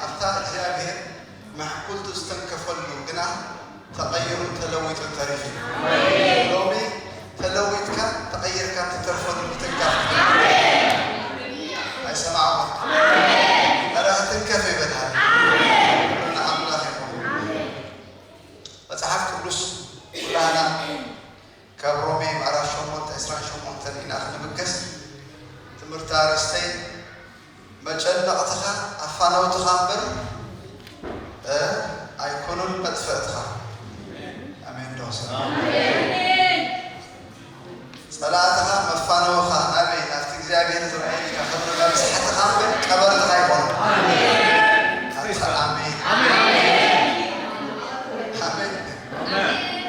ኣብታ እግዚኣብሔር ማሕኩልቱ ዝተንከፈሉ ግና ተቐይሩ ተለዊጡ ተሪፉ። ሎሚ ተለዊጥካ ተቐይርካ ትተርፈሉ ምትንካፍ። ኣይሰማዕኹም? ኧረ ትንከፍ ይበልሃል። ንኣምላኽ ይኹን። መጽሓፍ ቅዱስ ኩላህና ካብ ሮሜ ምዕራፍ ሸሞንተ ዕስራን ሸሞንተን ኢና ክንብገስ። ትምህርቲ ኣርእስተይ መጨነቕትኻ ኣፋነውትኻ እምበር፣ እ፣ ኣይኮኑን መጥፈእትኻ። ኣሜን ዶ? ጸላእትኻ መፋነውኻ ናበይ? ናብቲ እግዚኣብሔር ዝረኣየልካ ክብሪ መብጽሕትኻ እምበር ቀበርትኻ ኣይኮኑን። ኣሜን። ኣሜን። ኣሜን።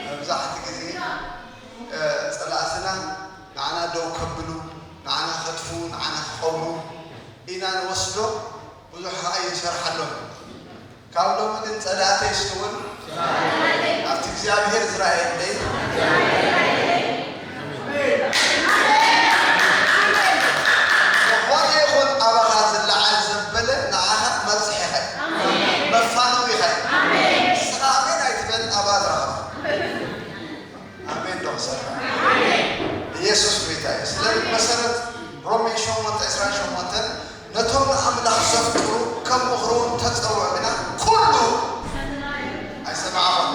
መብዛሕቲ ግዜ፣ እ፣ ጸላእትና ንዓና ደው ከብሉ፣ ንዓና ከጥፉ፣ ንዓና ክቐብሩ ኢና ንወስዶ። ብዙሕ ኸኣ ይሰርሓሎም። ካብ ሎሚ ግን ጸላእተይ እስኪ በሉ፣ ኣብቲ እግዚኣብሔር ዝረኣየለይ ዝኾነ ይኹን ኣባኻ ዝለዓል ዘበለ ንዓኻ መብጽሒኻ እዩ። መፋነዊኻ እዩ። ንስኻ ኣሜን ኣይትበል፣ ኣባ ትረኽባ። ኣሜን ዶ ክሰርሕ? ኢየሱስ ጎይታ እዩ። ስለዚ መሰረት ሮሜ ሸሞንተ ዕስራን ሸሞንተን ነቶም ንኣምላኽ ዘፍቅሩ ከም ምኽሩ ተጸውዑ ግና ኩሉ ኣይሰማዕኹም።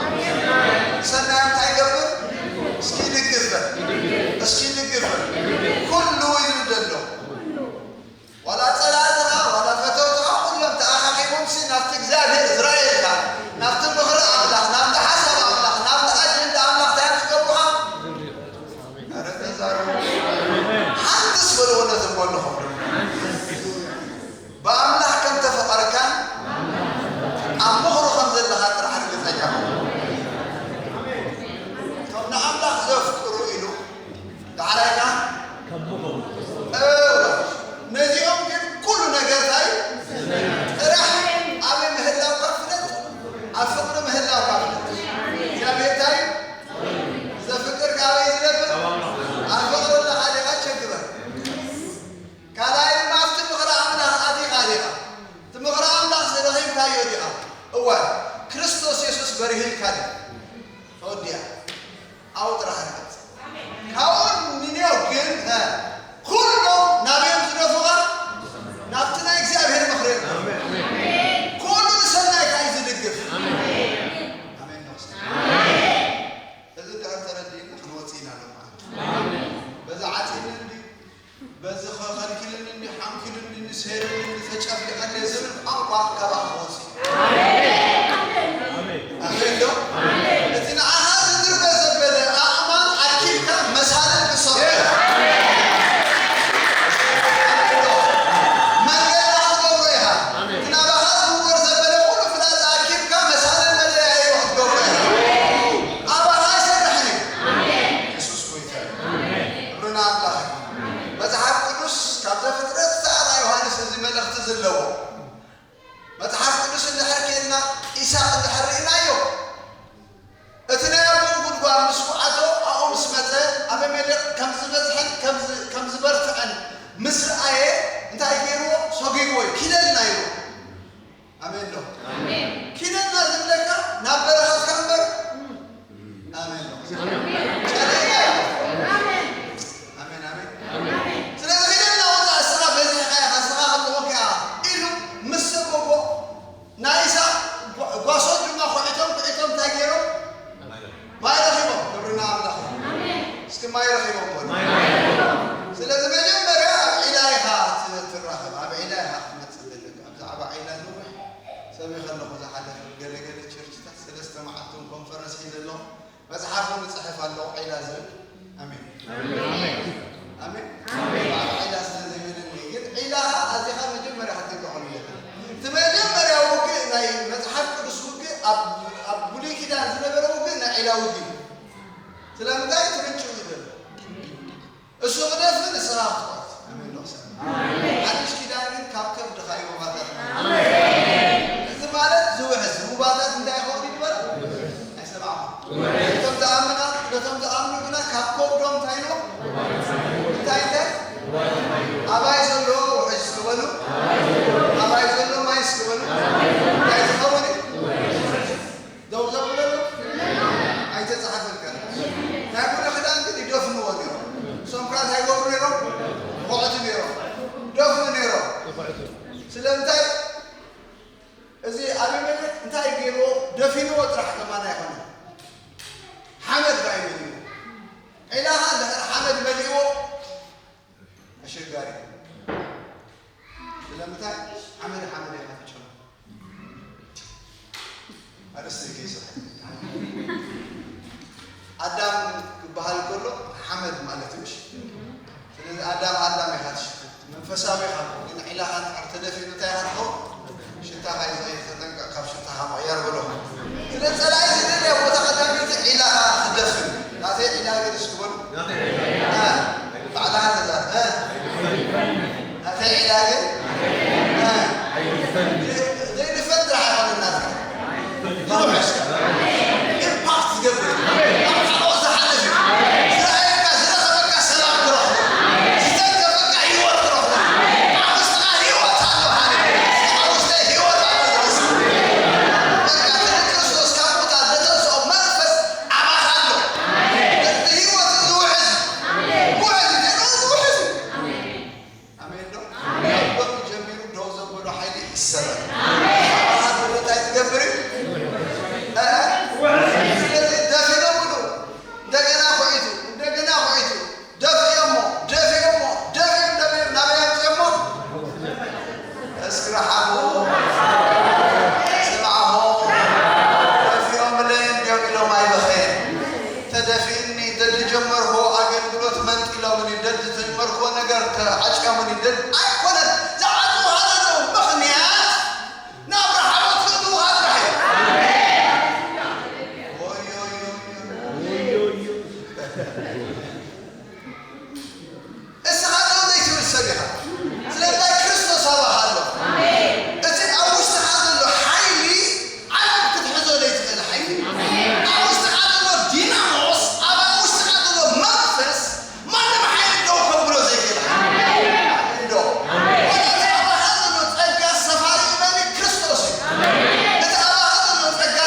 ሰናይ እንታይ ይገብር? እስኪ ድግፍ በል። እስኪ ድግፍ በል። ኩሉ እዩ ዘሎ። ዋላ ጸላእትኻ፣ ዋላ ፈተውትኻ፣ ኩሎም ተኣኻኺቦምሲ ናብቲ እግዚኣብሔር ዝረኣየልካ፣ ናብቲ ምኽሪ ኣምላኽ፣ ናብቲ ሓሳብ ኣምላኽ፣ ናብቲ ኣጀንዳ ኣምላኽ እንታይ እዮም ዝገብሩኻ? ኧረ ተዛረቡ። ሓንትስ በልዎ ነቲ ጎንኹም። ብኣምላኽ ከም ተፈቐርካን ኣብ ምኽሩ ከም ዘለኻ ጥራሕ ርግጸኛ ኩን። እቶም ንኣምላኽ ዘፍቅሩ ኢሉ ዳሕራይ ከኣ ከም ምኽሩ። እወ፣ ነዚኦም ግን ኩሉ ነገር እንታይ ጥራሕ ኣበይ ምህላውካ ፍለጥ፣ ኣብ ፍቕሪ ምህላውካ ፍለጥ። እግዚኣብሔር እንታይ ዘፍቅር ከኣ ኣበይ ዝነብር? ኣብ ፍቕሪ ኣለኻ ዲኻ? ቸግረን። ካልኣይ ድማ ኣብቲ ምኽሪ ኣምላኽ ኣቲኻ ዲኻ? እቲ ምኽሪ ኣምላኽ ረኺብካዮ ዲኻ? እወ፣ ክርስቶስ የሱስ በሪህልካ ድዩ? ተወዲኣ። ኣብኡ ጥራሕ ንመጽእ። ካብኡ ንንዮ ግን፣ እ፣ ኩሎም ናበዮም ዝደፉኻ? ናብቲ ናይ እግዚኣብሔር ምኽሪ እዮም። ኩሉ ንሰናይካ እዩ ዝድግፍ። ኣሜን ዶ? እዚ እንድሕር ተረዲእና ክንወጽእ ኢና ሎማዓንቲ። በዚ ዓጺኒ እንዲ፣ በዚ ኸ-፣ ኸልኪልኒ እንዲ፣ ሓንኪሉኒ እንዲ፣ ሰይሩኒ እንዲ፣ ተጨፍሊቐኒ ዝብል ቋንቋ ካባኻ ክወጽእ እዩ። ኣሜን ዶ? እቲ ንዓኻ ዝድርበ ዘበለ ኣእማን ኣኪብካ መሳልል ክሰርሑ። ኣሜን ዶ? መንገድና ክትገብሮ ኢኻ። እቲ ናባኻ ዝውር ዘበለ ኩሉ ፍላጻ ኣኪብካ መሳልል መለለያዮ ክትገብሮ ኢኻ። ኣባኻ ኣይሰርሕን እዩ። የሱስ ጎይታ እዩ። ክብሪ ንኣምላኽ ይኹን። መጽሓፍ ቅዱስ ካብ ዘፍጥረት ክሳብ ራእይ ዮሃንስ እዚ መልእኽቲ ዘለዎ መጽሓፍ ቅዱስ እንድሕር ኬድና፣ ኢሳቅ እንድሕር ርኢናዮ፣ እቲ ናይ ኣቦኡ ጉድጓድ ምስ ኳዓቶ፣ ኣብኡ ምስ መጸ፣ ኣቤሜሌክ ከም ዝበዝሐን ከም ዝ-፣ ከም ዝበርትዐን ምስ ረኣየ፣ እንታይ ገይርዎ? ሰጒግዎ እዩ። ኪደልና ኢልዎ። ኣሜን ዶ? ኣሜን። ኪደልና ዝብለካ ናብ በረኻትካ እምበር። ኣሜን ዶ? ኣሜን። ጨለማ እዩ። ኣሜን። ኣሜን፣ ኣሜን። ኣሜን። ስለዚ ኪደልና ወጻእ፣ እስኻ በዚሕካ ኢኻ፣ እስኻ ከምዚ ኮንካ ኢኻ ኢሉ ምስ ሰጎጎ፣ ናይ ኢሳቅ ጓ-፣ ጓሶት ድማ ኩዒቶም፣ ኩዒቶም እንታይ ገይሮም? ማይ ረኺቦም። ክብሪ ንኣምላኽ። ኣሜን። እስኪ ማይ ረኺቦም በሉ። ማይ ረኺቦም። ስለዚ መጀመርያ ኣብ ዒላ ኢኻ ት-፣ ትራኸብ፣ ኣብ ዒላ ኢኻ ክትመጽእ ዘለካ። ብዛዕባ ዒላ ነዊሕ ሰሚዐ ከለኹ ዝሓለፈ ገለ ገለ ቸርችታት ሰለስተ መዓልቲ እውን ኮንፈረንስ ሒዘ ኣለኹ። መጽሓፍ እውን እጽሕፍ ኣለኹ ዒላ ዝብል። ኣሜን። ኣሜን። ኣሜን። ኣሜን። በዓል ዒላ ስለ ዘይብለኒ፣ ግን ዒላ ኣዚኻ መጀመርያ ክትጥቀመሉ ኣለካ። እቲ መጀመርያ ውግእ ናይ መጽሓፍ ቅዱስ ውግእ ኣብ፣ ኣብ ብሉይ ኪዳን ዝነበረ ውግእ ናይ ዒላ ውግእ እዩ። ስለምንታይ? እቲ ምንጪ እዩ ዘሎ። እሱ ክደፍእ ንስኻ ክትቆርጽ። ኣሜን ዶ? ኣሜን። ሓድሽ ኪዳን ግን ካብ ከብድኻ እዩ ሩባታት ማለት። ኣሜን። እዚ ማለት ዝውሕዝ ሩባታት እንታይ ይኸውን ይግበር? ኣይሰማዕኹም። ነቶም ዝኣምና፣ ነቶም ዝኣምኑ ግና ካብ ከብዶም እንታይ ኢሉ? እዚ ኣቢመሌክ እንታይ ገይርዎ? ደፊንዎ ጥራሕ ከማን ኣይኮነን፣ ሓመድ ባ እዩ መሊእዎ። ዒላኻ እንድሕር ሓመድ መሊእዎ ኣሸጋሪ እዩ። ስለምንታይ? ሓመድ ሓመድ ኢኻ ትጨምሮ። ኣርእስቲ ከይስሕት። ኣዳም ክበሃል ከሎ ሓመድ ማለት እዩ። ስለዚ ኣዳም ኣዳም ኢኻ ትሽትት፣ መንፈሳዊ ኢኻ እኮ፣ ግን ዒላኻ እንድሕር ተደፊኑ እንታይ ኢኻ ትኸውን? ሽታኻ እዩ ዝቕይር፣ ተጠንቀቕ፣ ካብ ሽታኻ ምቕያር በሎ። ስለዚ ጸላኢ ዝደልያ ቦታ ቀዳመይቲ ዒላኻ ክትደፍን። ናተይ ዒላ ግን እስኪ በሉ። እ፣ ባዕልኻ ተዛረብ። እ፣ ናተይ ዒላ ግን፣ እ፣ ዘይድፈን ጥራሕ ኣይኮነን ናትካ። ብዙሕ እስከ ኢምፓክት ዝገብር፣ ኣብ ካልኦት ዝሓልፍ እዩ። ዝረኣየካ፣ ዝረኸበካ ሰላም ክረኽቦ፣ ዝተንከፈካ ህይወት ክረኽቦ። ኣብ ውሽጥኻ ህይወት ኣሎ፣ ሃሌሉያ። ኣብ ውሽጠይ ህይወት ኣሎ፣ ዝረስ-፣ በቃ፣ እቲ ንክርስቶስ ካብ ሙታን ዘተንስኦ መንፈስ ኣባኻ ኣሎ። እቲ ህይወት ዝውሕዝ፣ ውሕዝ፣ ዝውሕዝ። ኣሜን ዶ? ካብ ሎሚ ጀሚሩ ደው ዘበሎ ሓይሊ ይሰበር። ኣሜን። ኣባኻ ዘሎ እንታይ ትገብር እዩ? እ? ስለዚ ደፊኖምሉ፣ እንደገና ኹዒቱ፣ እንደገና ኹዒቱ፣ ደፊኦሞ፣ ደፊኦሞ፣ ደፊኦም፣ ደፊኦም፣ ናበይ ኣምፅኦሞ? እስኪ ረሓሙ። ስምዓኹም። ደፊኦምለይ እንዲዮም ኢሎም ኣይበኸየን። ተደፊእኒ፣ ደድ ጀመርኩዎ ኣገልግሎት መንጢሎምኒ፣ ደድ ተጀመርኩዎ ነገር ተዓጭዮምኒ፣ ደድ ኣይኮነን። ዝዓጽውኻ ዘለዉ ምኽንያት ናብ ረሓቦት ክእትውኻ ጥራሕ እዩ። ኦይ፣ ኦይ፣ ኦይ፣ ኦይ። እስኻ ደው ዘይትብል ሰብ ኢኻ። ስለምንታይ? ክርስቶስ ኣባኻ ኣሎ። እቲ ኣብ ውሽጥኻ ዘሎ ሓይሊ ዓለም ክትሕዞ ዘይትኽእል ሓይሊ። ኣብ ውሽጥኻ ዘሎ ዲናሞስ፣ ኣብ ውሽጥኻ ዘሎ መንፈስ ማንም ሓይሊ ደው ከብሎ ዘይክእል ሓይሊ። እንዶ። እቲ ኣባኻ ዘሎ ጸጋ ሰፋሪ መን እዩ? ክርስቶስ እዩ። እቲ ኣባኻ ዘሎ ጸጋ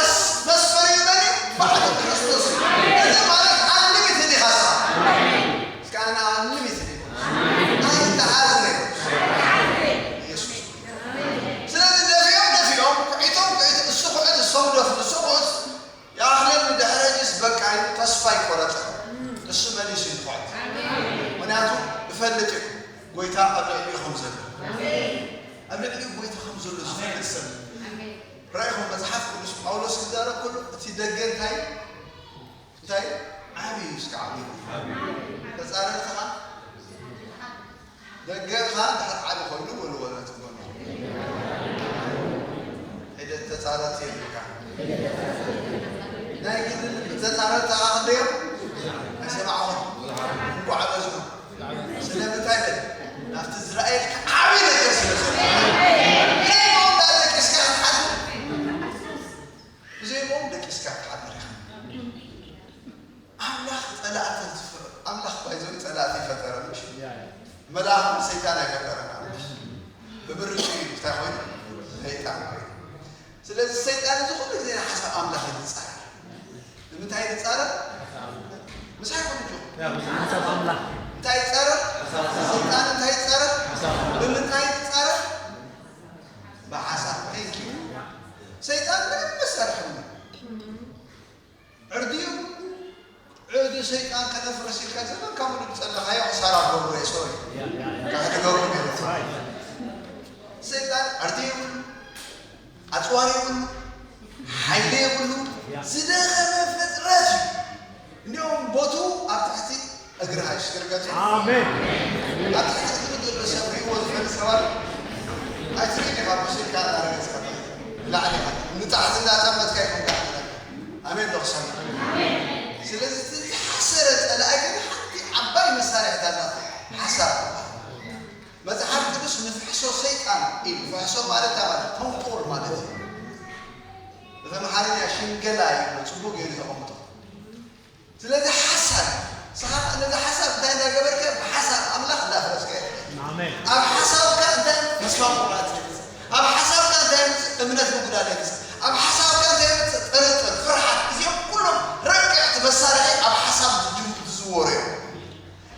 መስፈሪ መን እዩ? ባዕሉ ክርስቶስ እዩ። እዚ ማለት ኣንሊሚትድ ኢኻ እስኻ። እስከ ኣነ ኣንሊሚትድ እየ። ኣይተሓዝን እየ። ኢየሱስ። ስለዚ ደፊኦም፣ ደፊኦም፣ ኩዒቶም፣ ኩዒት፣ እሱ ኩዕት፣ እሶም ደፍ-፣ እሱ ኩዕት፣ ይኣኽለኒ ድሕሪ ሕጂስ በቃ ኢሉ ተስፋ ኣይቆረጸን። እሱ መሊሱ እዩ ዝኹዕት። ምኽንያቱ እፈልጥ እዩ፣ ጎይታ ኣብ ልዕሊኡ ከም ዘሎ። ኣብ ልዕሊኡ ጎይታ ከም ዘሎ ዝፈልጥ ሰብ እዩ። ራእይኹም መጽሓፍ ቅዱስ ጳውሎስ ክዛረብ ከሎ እቲ ደገ እንታይ እንታይ ዓቢ እዩ? እስከ ዓቢ እዩ። ተጻረርትኻ ደገኻ እንድሕር ዓቢ ኮይኑ ወልወለት ጎኑ ሒደት ተጻረርቲ የብልካ። ናይ ግድን ተጻረርትኻ ክንደዮም ኣይሰማዕኹም። እንኳዕ በዝሑ። ስለምንታይ በል ናብቲ እስራኤል ዓቢ ነገር ስለ ዘሎ። ዘይሞም ደቂስካ ክትሓድር፣ ብዘይሞም ደቂስካ ክትሓድር ኢኻ። ኣምላኽ ጸላእቲ ዝፈ-፣ ኣምላኽ ባይዘዊ ጸላእቲ ይፈጠረ ምሽ? ያ፣ ያ። መልኣኽ ሰይጣን ኣይፈጠረን ኣምላኽ። ብምርጫ እዩ እንታይ ኮይኑ? ሰይጣን ኮይኑ። ስለዚ ሰይጣን እዚ ኩሉ ግዜ ንሓሳብ ኣምላኽ እዩ ዝጻረር። ንምንታይ እዩ ዝጻረር? ምሳይ ኮንጆ። ያ፣ ምስ ሓሳብ ኣምላኽ። እንታይ ይጻረር? ሰይጣን እንታይ ይጻረር? ሓሳብ ኣምላኽ። ብምንታይ ይጻረር? ብሓሳብ። Thank you። ሰይጣን ምንም መሳርሒ የብሉን። ዕርዲ የብሉ። ዕርዲ ሰይጣን ከነፍርስ ኢልካ ዘመንካ ሙሉ ዝጸለኻዮ ክሳራ ክገብሩ እየ፣ ሶሪ። ያ፣ ያ፣ ያ። ከሕድገኩም እየ። ራይት። ሰይጣን ዕርዲ የብሉ፣ ኣጽዋር የብሉ፣ ሓይሊ የብሉ፣ ያ። ዝደኸመ ፍጥረት እዩ። እንዲያውም ቦቱ ኣብ ትሕቲ እግርኻ እዩ፣ እስኪ ርገጹ። ኣሜን። ኣብ ትሕቲ እግሪ ዘሎ ሰብ ርእይዎ ዝፈልጥ ሰብ ኣሎ? ኣይትርእይን ኢኻ፣ ብስልካ እናረገጽካ ንላዕሊ ኢኻ። ንታሕቲ እናጠመትካ ይኹን ዳሕቲ። ኣሜን ዶ ክሰምዕ? ስለዚ እቲ ዝሓሰረ ጸላኢ ግን ሓንቲ ዓባይ መሳርሒት ኣላታ፣ ሓሳብ ትበሃል። መጽሓፍ ቅዱስ ንፍሕሶ ሰይጣን ኢሉ፣ ፍሕሶ ማለት እንታይ ማለት? ተንኮል ማለት እዩ። ብተምሓርኛ ሽንገላ እዩ፣ ጽቡቅ ገይሩ ዘቐምጦ። ስለዚ ሓሳብ፣ ንስኻ ነዚ ሓሳብ እንታይ እንዳገበርካዮ? ብሓሳብ ኣምላኽ እንዳፍረስካዮ ትኸይድ። ኣሜን። ኣብ ሓሳብካ እንታይ? ተስፋ ምቑራጽ የምጽእ። ኣብ ሓሳብካ እንታይ የምጽእ? እምነት ምጉዳል የምጽእ። ኣብ ሓሳብካ እንታይ የምጽእ? ጥርጥር፣ ፍርሓት። እዚኦም ኩሎም ረቀቕቲ መሳርሒ ኣብ ሓሳብ ዝጅም-፣ ዝዝወሩ እዮም።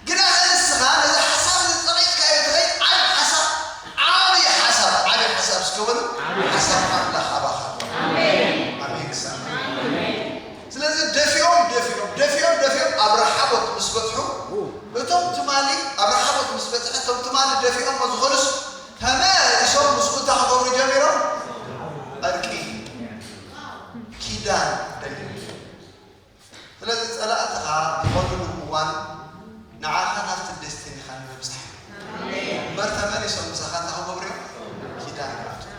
ግን ኣኸ ንስኻ ነዚ ሓሳብ እዚ ጸቒጥካዮ ትኸይድ? ዓቢ ሓሳብ፣ ዓቢ ሓሳብ፣ ዓቢ ሓሳብ እስከ በሉ። ዓቢ ሓሳብ ኣምላኽ ደፊኦሞ ዝኸዱስ ተመሊሶም ምስኡ እንታይ ክገብሩ ጀሚሮም? ዕርቂ፣ ኪዳን ደሊሉ። ስለዚ ጸላእትኻ ዝኸዱሉ እዋን ንዓኻ ናብቲ ደስቲኒኻ ንምብጻሕ እዩ። እምበር ተመሊሶም ምሳኻ እንታይ ክገብሩ እዮም? ኪዳን ክኣትዉ።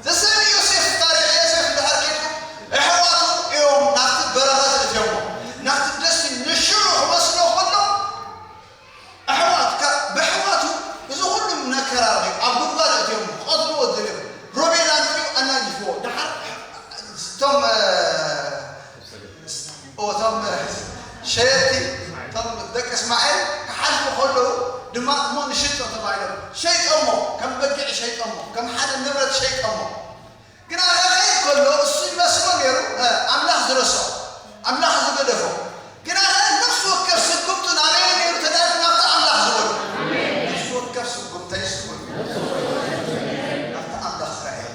ዘሰሚ ዮሴፍ፣ ታሪኽ ዮሴፍ እንድሕር ኬድኩም፣ ኣሕዋቱ እዮም ናብቲ በረኸት እትዮሞ። ናብቲ ደስቲኒ ንሽዑ ክወስዶ ከሎ ኣሕዋት፣ ካብ ብኣሕዋቱ እዚ ኩሉ መከራ ረኺቡ፣ ኣብ ጉድጓድ ኣእትዮሞ፣ ክቐትልዎ ደልዮም፣ ሮቤል ኣምጺኡ ኣናጊፍዎ። ደሓር እቶም፣ እ፣ እቶም፣ እ፣ ሸየጥቲ፣ እቶም ደቂ እስማኤል ክሓልፉ ከለዉ ድማ እሞ ንሽጦ ተባሂሎም ሸይጦሞ፣ ከም በጊዕ ሸይጦሞ፣ ከም ሓደ ንብረት ሸይጦሞ። ግና ከኸይድ ከሎ እሱ ይመስሎ ነይሩ፣ እ፣ ኣምላኽ ዝረስዖ፣ ኣምላኽ ዝገደፎ። ግና ነፍሲ ወከፍ ስጉምቱ ናበይ ነይሩ ተዳልዩ? ናብቲ ኣምላኽ ዝበሎ። ነፍሲ ወከፍ ስጉምተይ ስጉም ናብቲ ኣምላኽ ስራሕ እዩ።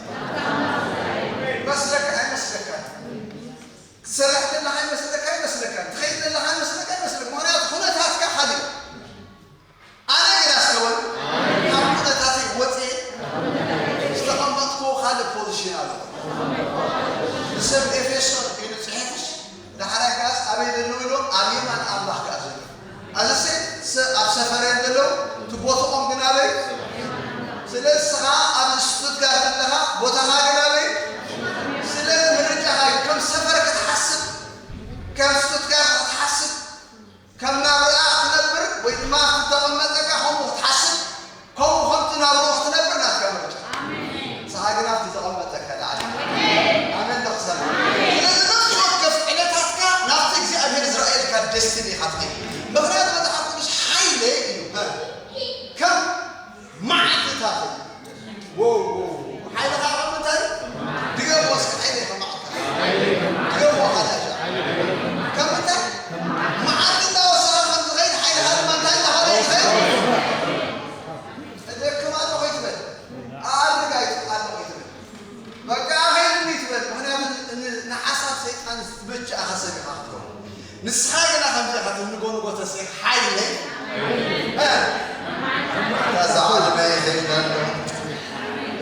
ይመስለካ ኣይመስለካ? ትሰርሕ ዘለኻ ይመስለካ ኣይመስለካ? ትኸይድ ዘለኻ ይመስለካ ኣይመስለካ? ምኽንያቱ ኩነታትካ ካልእ እዩ። ኣነ ግን ኣስተውል፣ ካብ ኩነታተይ ወፅየ ዝተቐመጥክዎ ካልእ ፖዚሽን ኣሎ። ንሰብ ኤፌሶን ኢሉ ፅሒፉስ፣ ዳሕራይ ከኣስ ኣበይ ዘለዉ ኢሎ፣ ኣብ የማን ኣምላኽ ከኣ ዘለዉ። ኣዘሴ፣ ሰ-፣ ኣብ ሰፈር እዮም ዘለዉ፣ እቲ ቦትኦም ግን ኣበይ? ስለዚ ንስኻ ኣብ ስቱትጋርት ኣለኻ፣ ቦታኻ ግን ኣበይ? ስለዚ ምርጫኻ እዩ። ከም ሰፈር ክትሓስብ፣ ከም ስቱትጋርት ክትሓስብ፣ ከም ናብርኣ ክትነብር ወይ ድማ ኣብቲ ዝተቐመጠካ ከምኡ ክትሓስብ፣ ከምኡ ከምቲ ናብርኡ ክትነብር ናትካ ምርጫ። ንስኻ ግን ኣብቲ ዘቐመጠካ ላዕሊ። ኣሜን ዶ ክሰማ? ስለዚ ነፍሲ ወከፍ ዕለታትካ ናብቲ እግዚኣብሔር ዝረኣየልካ ደስቲኒ ኢኻ ትኸይድ። ምኽንያቱ መጽሓፍ ቅዱስ ሓይለይ እዩ። ከም መዓልትታት እዩ። ዎ፣ ዎ፣ ዎ። ሓይልኻ ከም ምንታይ? ድገምዎ እስኪ፣ ሓይለይ ከም መዓልትታት። ድገምዎ ካልኣይ ሻዕ። ከም ምንታይ? መዓልቲ እናወሰኸ ከም ዝኸይድ ሓይልኻ ድማ እንታይ እናኾነ ይኸይድ? እደክም ኣለኹ ይትበል። ኣኣርግ ኣይት-፣ ኣለኹ ይትበል። በቃ ኣኸይድኒ ይትበል። ምኽንያቱ ን-፣ ን-፣ ንሓሳብ ሰይጣን ዝመችኣኻ ሰብ ኢኻ ክትከውን። ንስኻ ግና ከምዚ ኢኻ ትብል፣ ንጎ ንጎ ተሲእኻ ሓይለይ፣ እ፣ እዛ ዕድመ ይኸይድ ኣሎ፣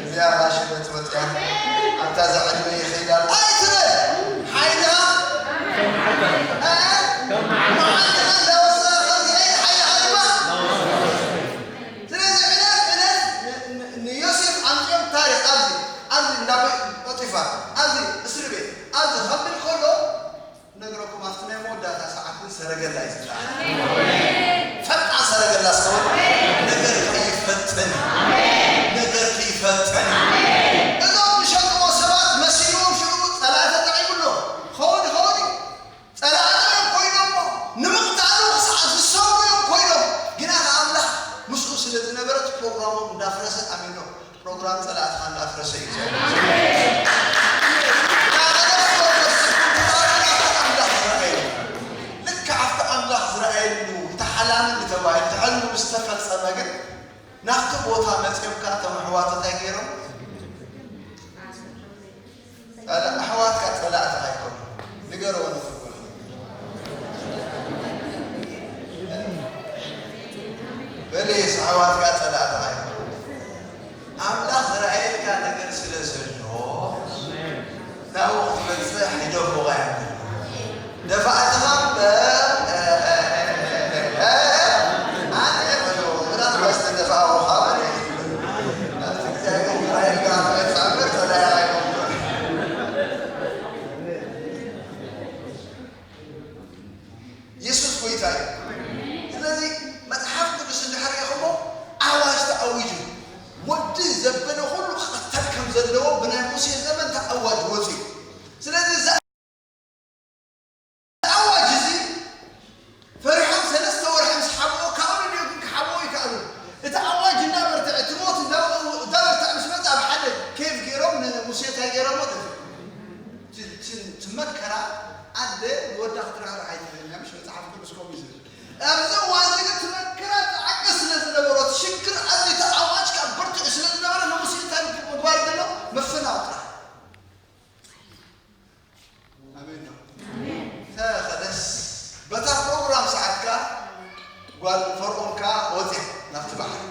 እዚኣ ሽበት ወፅያ፣ ኣብታ እዛ ዕድመ ይኸይድ ኣሎ ኣይትበል። ሓይልኻ፣ እ፣ መዓልትኻ እንዳወሰኸ ከም ዝኸይድ ሓይልኻ ድማ። ስለዚ ዕለት ዕለት ን-፣ ን-፣ ንዮሴፍ ኣምፅኦም ታሪኽ ኣብዚ፣ ኣብዚ እንዳ ጶጢፋር፣ ኣብዚ እስሪ ቤት፣ ኣብዚ ከብል ከሎ ነግረኩም፣ ኣብቲ ናይ መወዳእታ ሰዓት ግን ሰረገላ እዩ ዝለኣኽ። ፈጣን ሰረገላ እስከ በሉ። ነገርኪ ይፈጥን። ነገርኪ ይፈጥን። እዞም ዝሸጥዎ ሰባት መሲልዎም ሽዑ ጸላኢ ተጠቒሙ ኣሎ። ክኸውን ይኸውን እዩ። ጸላእቲ እዮም ኮይኖሞ፣ ንምቕታሉ ክሳዕ ዝሰሩ እዮም ኮይኖም። ግና ከኣ ኣምላኽ ምስኡ ስለ ዝነበረት ፕሮግራሞም እንዳፍረሰ፣ ኣሜን ዶ? ፕሮግራም ጸላእትኻ እንዳፍረሰ እዩ ዘሎ። ልክዕ ኣብቲ ኣምላኽ ዝረኣየሉ፣ እቲ ሓላሚ ዝተባህለ፣ እቲ ሕልሙ ምስ ተፈጸመ ግን፣ ናብቲ ቦታ መጺኦም ከኣ እቶም ኣሕዋት እንታይ ገይሮም? ጸላ-፣ ኣሕዋትካ ጸላእትኻ ኣይኮኑን። ንገርዎ ንፍርጎ። በሊስ ኣሕዋትካ ጸላእትኻ ኣይኮኑን። ኣምላኽ ዝረኣየልካ ነገር ስለ ዘሎ፣ ናብኡ ክትበጽሕ ሕደጎኻ እዮም። ደፋእትኻ እምበር፣ ኣነ በሎ፣ ምናልባት ዝተደፋእዎ ኻበለ ናብቲ እግዚኣብሔር ዝረኣየልካ ክትበጽሕ እምበር፣ ጸላኢ ኣይኮንኩን። የሱስ ጎይታ እዩ። ስለዚ መጽሓፍ ቅዱስ እንድሕር ርኢኹሞ ኣዋጅ ተኣዊጁ፣ ወዲ ዘበለ ኩሉ ክቕተል ከም ዘለዎ ብናይ ሙሴ ዘመን ተኣዋጅ ወፂኡ። ስለዚ እዚ ኣዋጅ እዚ ፈሪሖም ሰለስተ ወርሒ ምስ ሓብኦ ካብኡ ንልዮ ግን ክሓብኦ ይከኣሉ። እቲ ኣዋጅ እናበርትዐ፣ እቲ ሞት እንዳ-፣ እንዳበርትዐ ምስ መጽ ኣብ ሓደ ኬፍ ገይሮም ንሙሴ እንታይ ገይሮሞ? ደፊ-፣ ቲ-፣ ቲ-፣ ቲ መከራ ኣደ ንወዳ ክትራህርህ ኣይትኽእልን እያ፣ ምሽ መጽሓፍ ቅዱስ ከምኡ እዩ ዝብል። ኣብዚ እዋን እዚ ግን እቲ መከራ ጻዕቂ ስለ ዝነበሮ፣ እቲ ሽግር ኣዝዩ ተኣዋጅ ካብ ብርቱዕ ስለ ዝነበረ፣ ንሙሴ እንታይ ምግባር ዘሎ? ምፍናው ጥራሕ። ኣሜን ነው። ተኸደስ። በታ ፕሮግራም ሰዓት ከኣ ጓል ፈርዖን ከኣ ወጽያ ናብቲ ባሕሪ።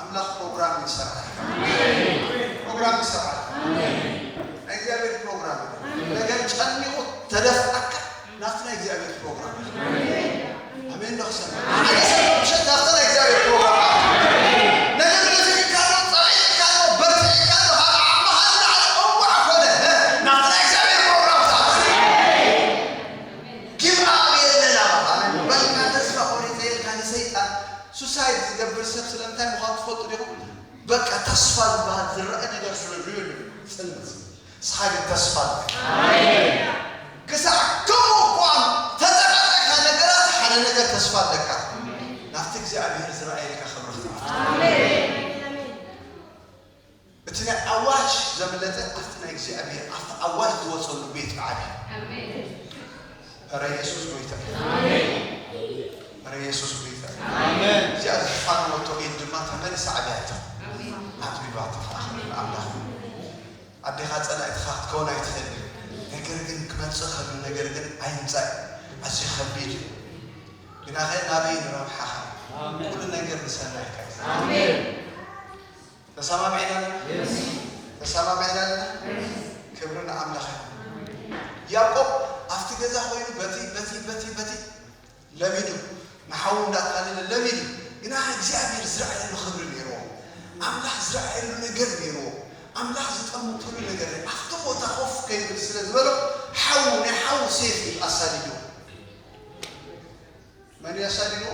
ኣብ ተስፋ ዝበሃል ዝረአ ነገር ስለ ዘይብሉ ጽልምት። ንስኻ ግን ተስፋ ኣለካ። ኣሜን። ክሳዕ ከምኡ እኳ ተጠቐጠካ ነገራት፣ ሓደ ነገር ተስፋ ኣለካ። ናብቲ እግዚኣብሔር ዝረኣየልካ ክብሪ ክትኣቱ። ኣሜን። እቲ ናይ ኣዋጅ ዘምለጠ ኣብቲ ናይ እግዚኣብሔር፣ ኣብቲ ኣዋጅ ዝወጸሉ ቤት ዓቢ። ኣሜን። ኧረ የሱስ ጐይታ እዩ። ኣሜን። ኧረ የሱስ ጐይታ እዩ። ኣሜን። እዚኣ ዝፋነወቶ ኢድ ድማ ተመሊሳ ዓብያቶ። ኣሜን። ኣጥቢባቶ። ኣሜን። ኣምላኽ፣ ኣዴኻ ጸላኢትኻ ክትከውን ኣይትኽእልን። ነገር ግን ክመጽእ ከሎ ነገር ግን ኣይምጻእ። ኣዝዩ ከቢድ እዩ። ግናኸ ናበይ ንረብሓኻ እዩ። ኣሜን። ኩሉ ነገር ንሰናይካ እዩ። ኣሜን። ተሰማሚዕና ኣለና? የስ። ተሰማሚዕና ኣለና? የስ። ክብሪ ንኣምላኽ ይኹን። ያዕቆብ ኣብቲ ገዛ ኮይኑ በቲ፣ በቲ፣ በቲ፣ በቲ ለሚዱ፣ ንሓዉ እንዳታለለ ለሚዱ። ግና እግዚኣብሔር ዝረኣየሉ ክብሪ ነይርዎ። ኣምላኽ ዝረኣየሉ ነገር ነይርዎ። ኣምላኽ ዝጠምተሉ ነገር ነይሩ። ኣብቲ ቦታ ኮፍ ከይብል ስለ ዝበሎ ሓዉ፣ ናይ ሓዉ ሴፍ እዩ ኣሳዲድዎ። መን እዩ ኣሳዲድዎ?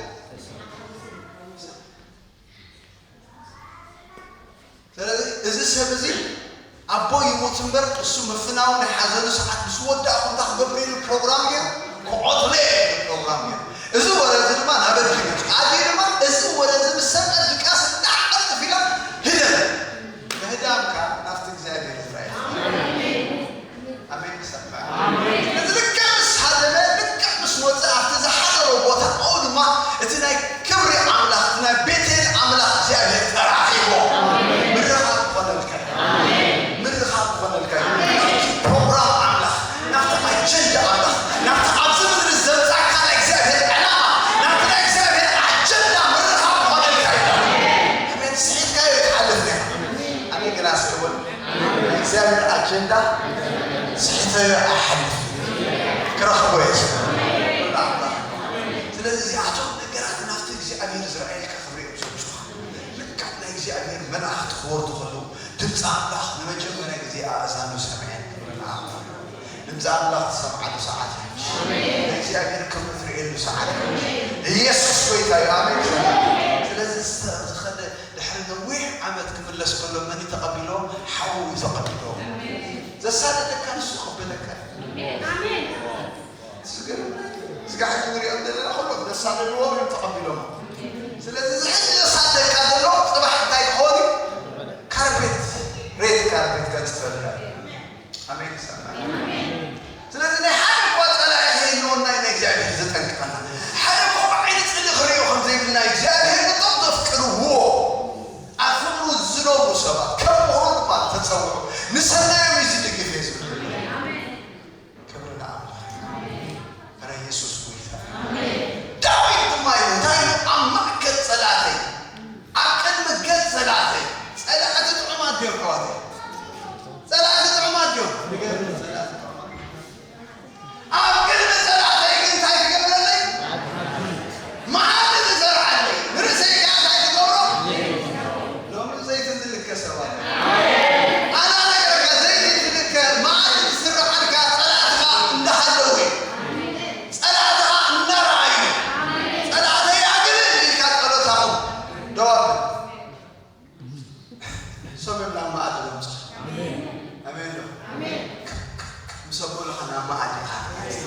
ስለዚ እዚ ሰብ እዚ ኣቦ ይሙት እምበር እሱ ምፍናው ናይ ሓዘኑ ሰዓት ምስ ወዳእኹም እንታይ ክገብር ኢሉ ፕሮግራም ገይሩ ክቐትሎ እየ ኢሉ ፕሮግራም ገይሩ። እዚ ወረ እዚ ድማ ናብ ኣድጊ መፂኡ። ኣድጊ ድማ እዚ ወረ እዚ ምስ ሰምዐ ድቃስ እንዳዓቐልጥፍ ኢላ ህደም። ምህዳምካ ናብቲ እግዚኣብሔር ዝረኣየ። ኣሜን ክሰምዕ። ስለዚ ልክዕ ምስ ሃደመ፣ ልክዕ ምስ ወፀ ኣብቲ ዝሓደሮ ቦታ፣ ኣብኡ ድማ እቲ ናይ ክብሪ ኣምላኽ፣ እቲ ናይ ቤቴል ኣምላኽ እግዚኣብሔር ተራኺቦ። ምርኻብ ክኾነልካ እዩ። ምርኻብ ክኾነልካ እዩ። ናብቲ ፕሮግራም ኣምላኽ፣ ናብቲ ኣጀንዳ ኣምላኽ፣ ናብቲ ኣብዚ ምድሪ ዘምጻእካ ናይ እግዚኣብሔር ዕላማ፣ ናብቲ ናይ እግዚኣብሔር ኣጀንዳ ምርኻብ ክኾነልካ እዩ። ኣሜን። ስሒትካዮ ይትሓልፍ ነይሩ። ኣሜን። ግና እስኪ እውን እግዚኣብሔር ኣጀንዳ ስሒተዮ ኣይሓልፍ። ክረኽቦ እየ። ስለዚ እዚኣቶም ነገራት ናብቲ እግዚኣብሔር ዝረኣየልካ ክብሪ እዮም ዘምጹኻ። ልክዕ ናይ እግዚኣብሔር መላእኽቲ ክወርዱ ከለዉ ድምፂ ኣምላኽ ንመጀመርያ ግዜ ኣእዛኑ ሰምዐን። ክብሪ ንኣምላኽ። ድምፂ ኣምላኽ ትሰምዓሉ ሰዓት እዩ። ንእግዚኣብሔር ክብሪ ትርእየሉ ሰዓት እዩ። ኢየሱስ ጎይታ እዩ። ኣሜን። ስለዚ ዝተ-፣ ዝኸደ ድሕሪ ነዊሕ ዓመት ክምለስ ከሎ መን እዩ ተቐቢልዎ? ሓዉ እዩ ተቐቢልዎ። ዘሳደደካ ንሱ ይቐበለካ። ኣሜን። ዝገርም። ስጋ ሕጂ ንሪኦም ዘለና ኩሎም ዘሳደድዎ እዮም ተቐቢሎም። ስለዚ እዚ ሕጂ ዘሳደካ ዘሎ ጽባሕ እንታይ ክኸውን እዩ? ካርፔት፣ ሬድ ካርፔት ከንጽፈልና። ኣሜን ይሰማዕ። ስለዚ ናይ ሓደ እኳ ጸላኢ ከይህልወና እዩ ናይ እግዚኣብሔር ዘጠንቅቐና። ሓደ እኳ ብዓይኒ ጽልኢ ክርእዮ ከም ዘይብልና እግዚኣብሔር ነቶም ዘፍቅርዎ ኣብ ፍቕሩ ዝነብሩ ሰባት ከም ምሁሩ ድማ ተጸውዑ። ንሰናዮም እዩ ዝድግፍ እየ ዝብል። ክብሪ ንኣምላኽ። ኣረ የሱስ ጎይታ። ዳዊት ድማ ኢሉ እንታይ ኢሉ? ኣብ ማእከል ጸላእተይ፣ ኣብ ቅድሚ ገጽ ጸላእተይ። ጸላእቲ ጥዑማት ድዮም ኣሕዋተይ? ጸላእቲ ጥዑማት ድዮም? ንገርኒ፣ ጸላእቲ ጥዑማት። ኣብ ቅድሚ ጸላእተይ ግን እንታይ ትገብረለይ? መዓልቲ ትዘርዓለይ። ንርእሰይ ከኣ እንታይ ትገብሮ? ሎሚ ዘይቲ ዝልከ ሰብ ኣሎ። ኣነ ነገርካ ዘይቲ ትልከ፣ መዓልቲ ትስርዓልካ ጸላእትኻ እንዳሃለዉ እዩ። ጸላእትኻ እናረኣዩ፣ ጸላእተይ ኣግልል ኢልካ ጸሎት ኣቑም። ደው ኣብል። ሰብና ማዕድ ነምጽእ። ኣሜን ዶ? ኣሜን። ምስ ኣቦልኻ ናብ ማዕድ ኢኻ ትመጽእ።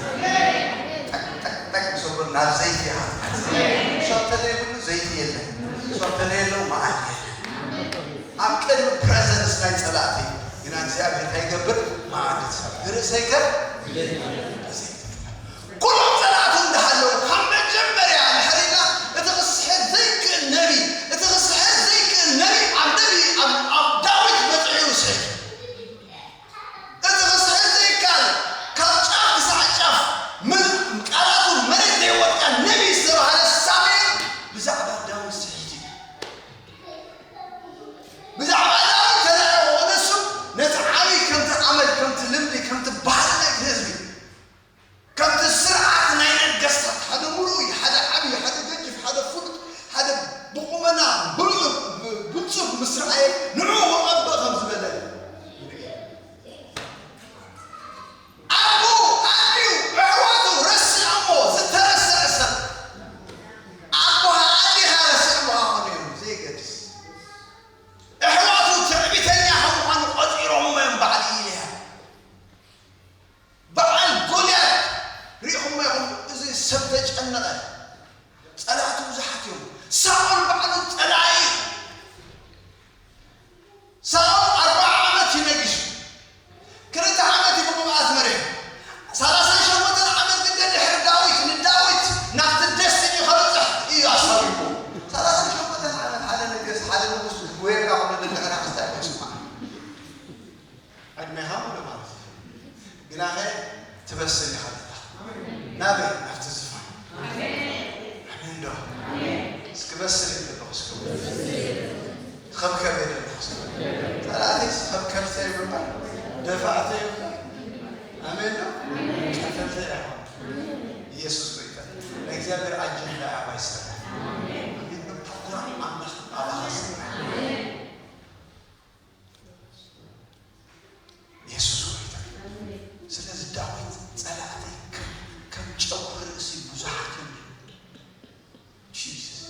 ጠቅ፣ ጠቅ፣ ጠቅ ምስ ኣቦል ናብ ዘይቲ ኢኻ ትመጽእ። ሰብ ተዘይብሉ ዘይቲ የለን። ሰብ ተዘየለው ማዕድ የለን። ኣብ ቅድሚ ፕረዘንስ ናይ ጸላእቲ ግና እግዚኣብሔር እንታይ ይገብር? ማዕድ ትሰርዕ። ንርእሰይከ ኩሎም ጸላእቱ እንዳሃለዉ፣ ካብ መጀመርያ እንድሕር ኢልና፣ እቲ ክስሕት ዘይክእል ነቢ፣ እቲ ክስሕት ዘይክእል ነቢ፣ ኣብ ነቢ፣ ኣብ፣ ኣብ ዳዊት በጺሑ እዩ ስሒቱ። እቲ ክስሕት ዘይከኣል፣ ካብ ጫፍ ክሳዕ ጫፍ፣ ምን-፣ ቃላቱ መሬት ዘይወድቃ ነቢ ዝተባህለ ሳሙኤል ብዛዕባ ዳዊት ስሒቱ እዩ። ብዛዕባ ዳዊት ተዛረበ፣ ንሱ ነቲ ዓቢ ከምቲ ኣመል፣ ከምቲ ልምዲ፣ ከምቲ ባህሊ ናይቲ ህዝቢ ግናኸ ትበስል ኢኻ ዘለኻ። ናበይ? ናብቲ ዝፋን። ኣሜን ዶ? እስኪ በስል እየ ዘለኹ፣ እስኪ ኸብከብ እየ ዘለኹ፣ እስኪ ጸላእተይስ ኸብከብተ እዩ ምባል፣ ደፋዕተ እዩ ምባል። ኣሜን ዶ? ቀተልተ እያ። ኢየሱስ ጎይታ። ናይ እግዚኣብሔር ኣጀንዳ ኣብ ኣይሰርሕ። ኣሜን። ፕሮግራም ኣምላኽ ኣባኻ ስራሕ። ኢየሱስ ጎይታ። ስለዚ ዳዊት ጸላእተይ ከም፣ ከም ጨጉሪ ርእሲ ብዙሓት እዮም። ጂሰስ።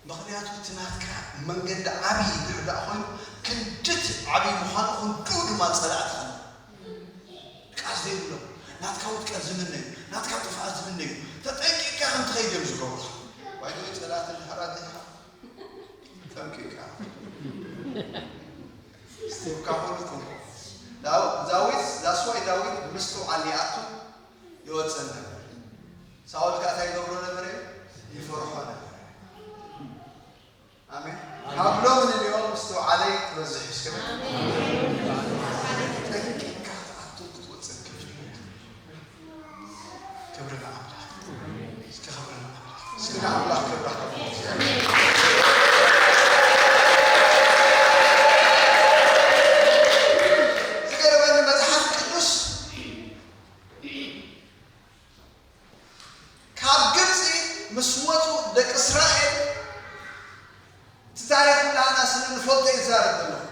ምኽንያቱ እቲ ናትካ መንገዲ ዓብዪ እንድሕር ደኣ ኮይኑ ክንድቲ ዓብዪ ምዃኑ ክንድኡ ድማ ጸላእትኻ ኣለዉ። ድቃስ ዘይብሎም ናትካ ውድቀት ዝምነዩ፣ ናትካ ጥፍኣት ዝምነዩ፣ ተጠንቂቕካ ከም ትኸይድ እዮም ዝገብሩኻ። ባይዘወይ ጸላእቲ እንድሕር ኣቲኻ ጠንቂቕካ። ስቴፕካ ኩሉ ትንኮ። ዳው-፣ ዳዊት፣ that's why ዳዊት ብምስትውዓል ይኣቱ ይወፅእ ነበር። ሳኦል ከዓ እንታይ ይገብሮ ነበር? ይፈርሖ ነበር። ኣሜን። ካብ ሎሚ ንልኦ ምስትውዓለይ ክበዝሕ እዩ። እስከ በል። ጠንቂቕካ ክትኣቱ ክትወፅእ ክትፍትን። ክብሪ ንኣምላኽ። እስከ ክብሪ ንኣምላኽ። እስከ ንኣምላኽ ክብሪ ሃቡ። ዝገርመኒ መጽሓፍ ቅዱስ ካብ ግብጺ ምስ ወጹ ደቂ እስራኤል እቲ ታሪኽ ኩላህና ስለ ንፈልጦ ይዛረብ ዘለኹ።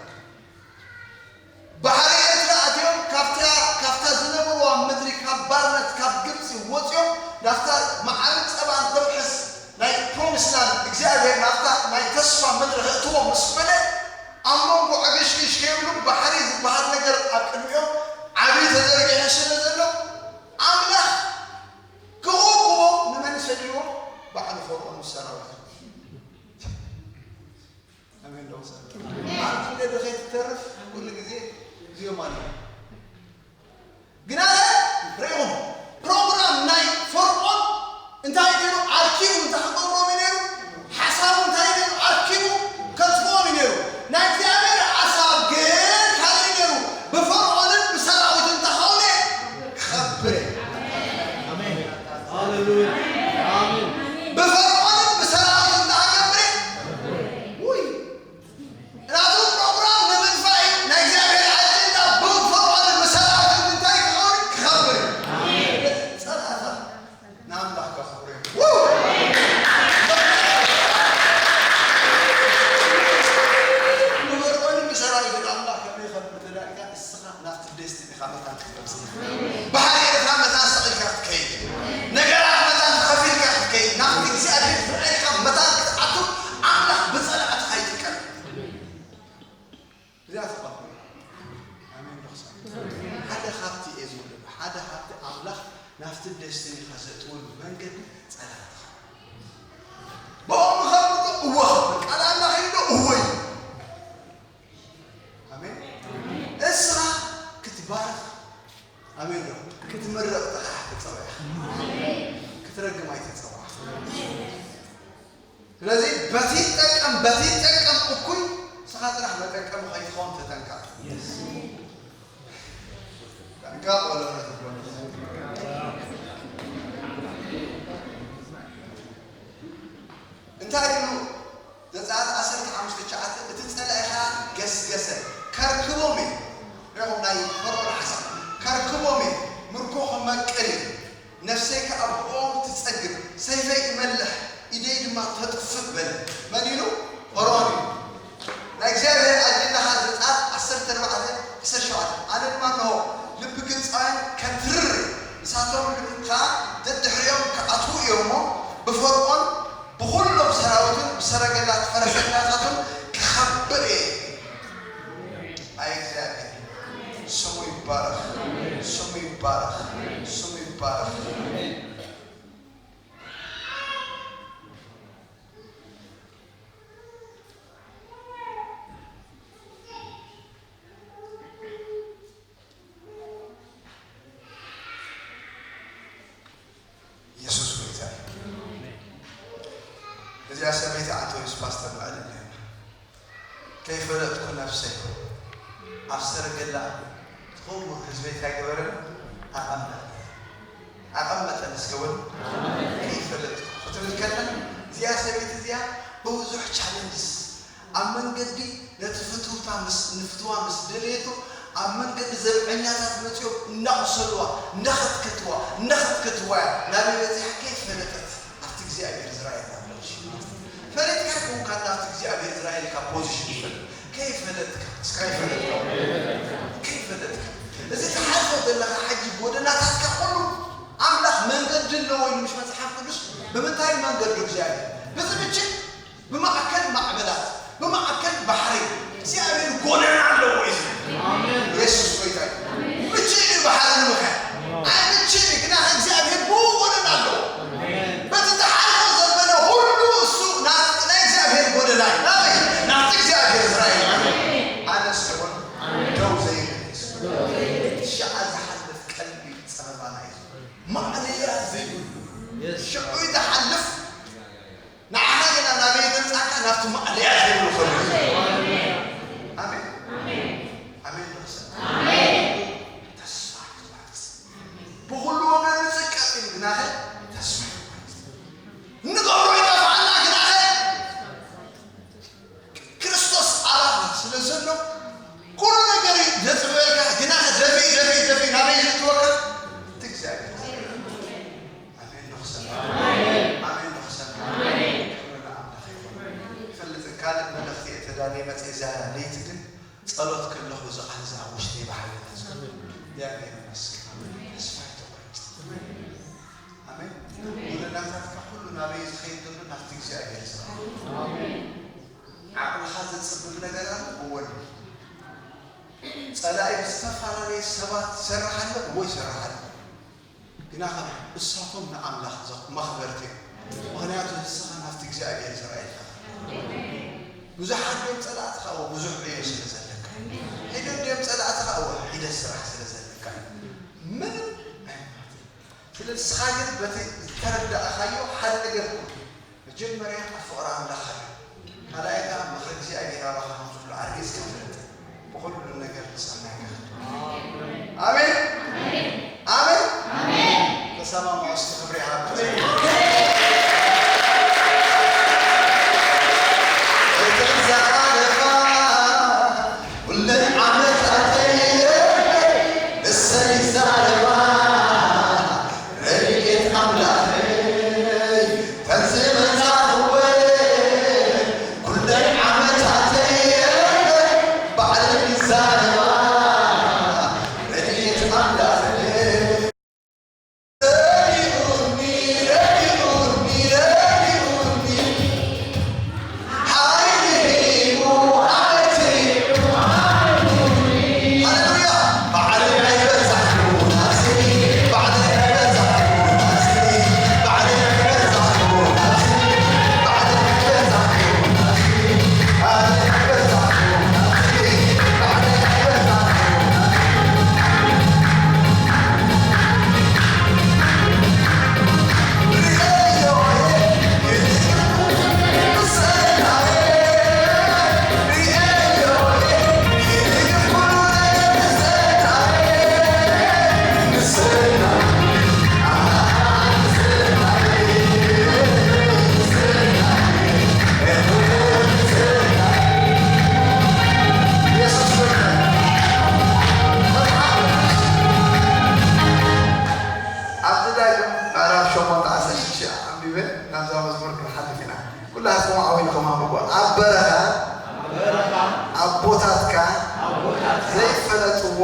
ባሕሪ ኤርትራ ኣትዮም ካብታ፣ ካብታ ዝነበርዋ ምድሪ ካብ ባርነት ካብ ግብጺ ወጺኦም ናብታ መዓርን ጸባን ተውሕስ ናይ ፕሮሚስ ላንድ እግዚኣብሔር ናብታ ናይ ተስፋ ምድሪ ከእትዎም ምስ በለ ኣብ መንጎ ዕግሽግሽ ከይብሉ ባሕሪ ዝበሃል ነገር ኣብ ቅድሚኦም ዓቢ ተዘርጊሑ ስለ ዘሎ ኣምላኽ ክእክቦ ንመን ሰዲዎ? ባዕሉ ፈርዖን ምስ ሰራዊቱ። ኣሜን ዶ? ኣብ መንገዲ ከይትተርፍ ኩሉ ግዜ ግዜኦም ኣሎ። ግና ርኢኹም ፕሮግራም ናይ ፈርዖን እንታይ ገይሩ ኣርኪቡ እንታይ ክገብሮም እዩ ነይሩ? ሓሳቡ እንታይ ገይሩ ኣርኪቡ ከጥፍኦም እዩ ነይሩ። ናይ እግዚኣብሔር ሓሳብ ግን ካልእ እዩ ነይሩ። ብፈርዖንን ብሰራዊቱን እንተኾነ ክኸብር እዩ። ኣሜን። ሃሌሉያ። ኣሜን። ብፈርዖንን ብሰራዊቱን እንተኸብር እዩ። ውይ። ናቱ ፕሮግራም ንምጥፋእ እዩ። ናይ እግዚኣብሔር ኣጀንዳ ብፈርዖንን ብሰራዊቱን እንታይ ክኸውን? ክኸብር እዩ። ጸላእታ ንኣምላኽ ከኽብሩ እዮም። ብፈርዖንን ብሰራዊቱን ኣምላኽ ከመይ ይኸብር ተዳሊካ ንስኻ ናብቲ ዴስቲኒ ኢኻ መታን ክትበጽሕ። ባሕሪ ኤርትራ መታን ሰቒልካ ክትከይድ። ነገራት መታን ተኸፊልካ ክትከይድ። ናብቲ እግዚኣብሔር ዝረኣየካ መታን ክትኣቱ ኣምላኽ ብጸላእትኻ ይጥቀም። እዚኣ ተቐበሉ። ኣሜን ዶ ክሳብ? ሓደ ሃብቲ እየ ዝብለሉ። ሓደ ሃብቲ ኣምላኽ ናብቲ ዴስቲኒኻ ዘእትወሉ መንገዲ ጸላእትኻ። ብኦም ኸብዶ እወ ኸብል። ቃል ኣምላኽ ኢሉ ዶ እወ እዩ። ኣሜን። እስኻ ክትባረኽ። ኣሜን ዶ? ክትምረቕ ጥራሕ ተጸውዕኻ። ክትረግም ኣይተጸዋዕኻ። ስለዚ በቲ ይጠቀም፣ በቲ ይጠቀም እኩይ ንስኻ ጥራሕ መጠቀሚ ከይትኸውን ተጠንቀቕ። ጠንቀቕ በሎ ነቲ ጎኒ። እንታይ ኢሉ? ዘጸኣት ዓሰርተ ሓሙሽተ ትሽዓተ፣ እቲ ጸላኢ ኸኣ ገስገሰ፣ ከርክቦም እዩ። ርኢኹም ናይ ፈርዖን ሓሳብ፣ ከርክቦም እዩ፣ ምርኮ ክመቅል እዩ፣ ነፍሰይ ከኣ ብኦም ትጸግብ፣ ሰይፈይ ይመልሕ፣ ኢደይ ድማ ተጥፍእ በለ። መን ኢሉ? ፈርዖን ኢሉ። ናይ እግዚኣብሔር ኣጀንዳ ኸኣ ዘጸኣት ዓሰርተ ኣርባዕተ ዕስራን ሸውዓተን፣ ኣነ ድማ እንሆ ልቢ ግብጻውያን ከትርር፣ ንሳቶም ልቢ ኸኣ ደድሕሪኦም ክኣትዉ እዮም እሞ፣ ብፈርዖን ብኹሎም ሰራዊቱን ብሰረገላት ፈረሰኛታቱን ክኸብር እየ። ኣይ እግዚኣብሔር፣ ስሙ ይባረኽ፣ ስሙ ይባረኽ፣ ስሙ ይባረኽ። ኢየሱስ ጎይታ እዩ። እዚኣ ሰበይቲ ኣንቶኒስ ፓስተር ኣልልያ ከይፈለጥኩ ነፍሰይ ኣብ ሰረገላ ትኸውር ህዝበይ እንታይ ገበረኒ? ኣቐመጠ ኣቐመጠን እስከ ወን ከይፈለጥኩ ክትብል ከላ እዚኣ ሰበይቲ እዚኣ ብዙሕ ቻለንጅስ ኣብ መንገዲ ነቲ ፍትውታ ምስ ንፍትዋ ምስ ደለየቶ ኣብ መንገዲ ዘብዐኛታት መፂኦም እናቑሰልዋ እናኸትከትዋ እናኸትከትዋ እያ ናበይ በፂሓ ከይፈለጠት ኣብቲ እግዚኣብሔር ዝረኣየላ ብለሽ ፈለጥካ ይኮንካ ናብቲ እግዚኣብሔር ዝረኣየልካ ፖዚሽን ይፈልጥ ከይፈለጥካ እስካ ይፈለጥካ ከይፈለጥካ እዚ ትሓልፎ ዘለካ ሕጂ ጎደናታትካ ኩሉ ኣምላኽ መንገዲ ኣለዎ ኢሉ ምሽ መፅሓፍ ቅዱስ ብምንታይ መንገዱ እግዚኣብሔር ብዝምችል ብማእከል ማዕበላት ብማእከል ባሕሪ እግዚኣብሔር ጎደና ኣለዎ እዩ የሱስ ጎይታ እዩ ምችል እዩ ባሕሪ ንምኸ ኣይምችል እዩ ግና እግዚኣብሔር ብኡ ጎደና ኣለዎ በቲ ዝሓልፎ ዘበለ ሁሉ እሱ ናይ እግዚኣብሔር ጎደና እዩ ናበይ ናብቲ እግዚኣብሔር እስራኤል ኣነ ስሆን ደው ዘይብል ሽዓ ዝሓልፍ ቀልቢ ጸበባና እዩ ማዕለያ ዘይብሉ ሽዑ ዝሓልፍ ንዓኻ ግና ናበይ ዘምጻእካ ናብቲ ማዕለያ ዘይብሉ ከሎ ኣሜን ኣሜን ንኽሰብ ተስፋ ይቆርጽ ብኹሉ ወገን ንጽቀጥ እዩ ግናኸ ተስፋ ይቆርጽ ንገብሮ ይጠፍኣና ግናኸ ክርስቶስ ኣባኻ ስለ ዘሎ ኩሉ ነገር እዩ ዘፅበየልካ ግና ደፊ ደፊ ደፊ ናበይ ዘእትወካ እቲ እግዚኣብሔር ኣሜን ንኽሰማ ኣሜን ንኽሰማ ክብሪ ንኣምላኽ ይኹን ይፈልጥ ካልእ መልእኽቲ እየ ተዳልየ መፅእ እዛ ለይቲ ግን ጸሎት ከለኹ እዚ ቃል እዚ ኣብ ውሽጠይ ብሓይሊ ተዝከሎ እግዚኣብሔር ይመስገን ተስፋ ይተቆርጽ ኣሜን ጎደናታትካ ኩሉ ናበይ ዝኸይድ ዘሎ ናብቲ እግዚኣብሔር ዝረኣ ዓቕልኻ ዘጽብብ ነገር ኣሎ እወን ጸላኢ ብዝተፈላለየ ሰባት ይሰርሕ ኣሎ እዎ ይሰርሕ ኣሎ ግና ከም እሳቶም ንኣምላኽ መኽበርቲ እዮም ምኽንያቱ ንስኻ ናብቲ እግዚኣብሔር ዝረኣየካ ብዙሓት እዮም ጸላእትኻ እዎ ብዙሕ ዕዮ ስለ ዘለካ ሒደት እዮም ጸላእትኻ እዎ ሒደት ስራሕ ስለ ዘለካ ምንም ኣይማት ስለ ንስኻ ግን በቲ ዝተረዳእኻዮ ሓደ ነገር ኩን መጀመርያ ኣብ ፍቕሪ ኣምላኽ ሃለ ካልኣይ ከዓ ምኽሪ እግዚኣብሔር ኣባኻ ከም ዘሎ ኣርጊጽካ ፍለጥ ብኹሉ ነገር ንጸናካ ኣሜን ኣሜን ተሰማማዑ እስቲ ክብሪ ሃብ ኩለን ዓመታተይ ንሰይ ዛረባ ረድኤት ኣምላኸይ ተዝመጻኽወ ኩለን ዓመታተይ ባዕለይ ዛረባ ረድኤት ኣምላኸይ ኣብዚ ዳግም ምዕራፍ ሸሞንተ ዓሰርተ ሽዱሽተ ኣንቢበ ናብዛ መዝሙር ክንሓልፍ ኢና። ኩላትኩም ዓው ኢልኩም ኣንብቦ። ኣብ በረኻ ኣቦታትካ ዘይፈለጥዎ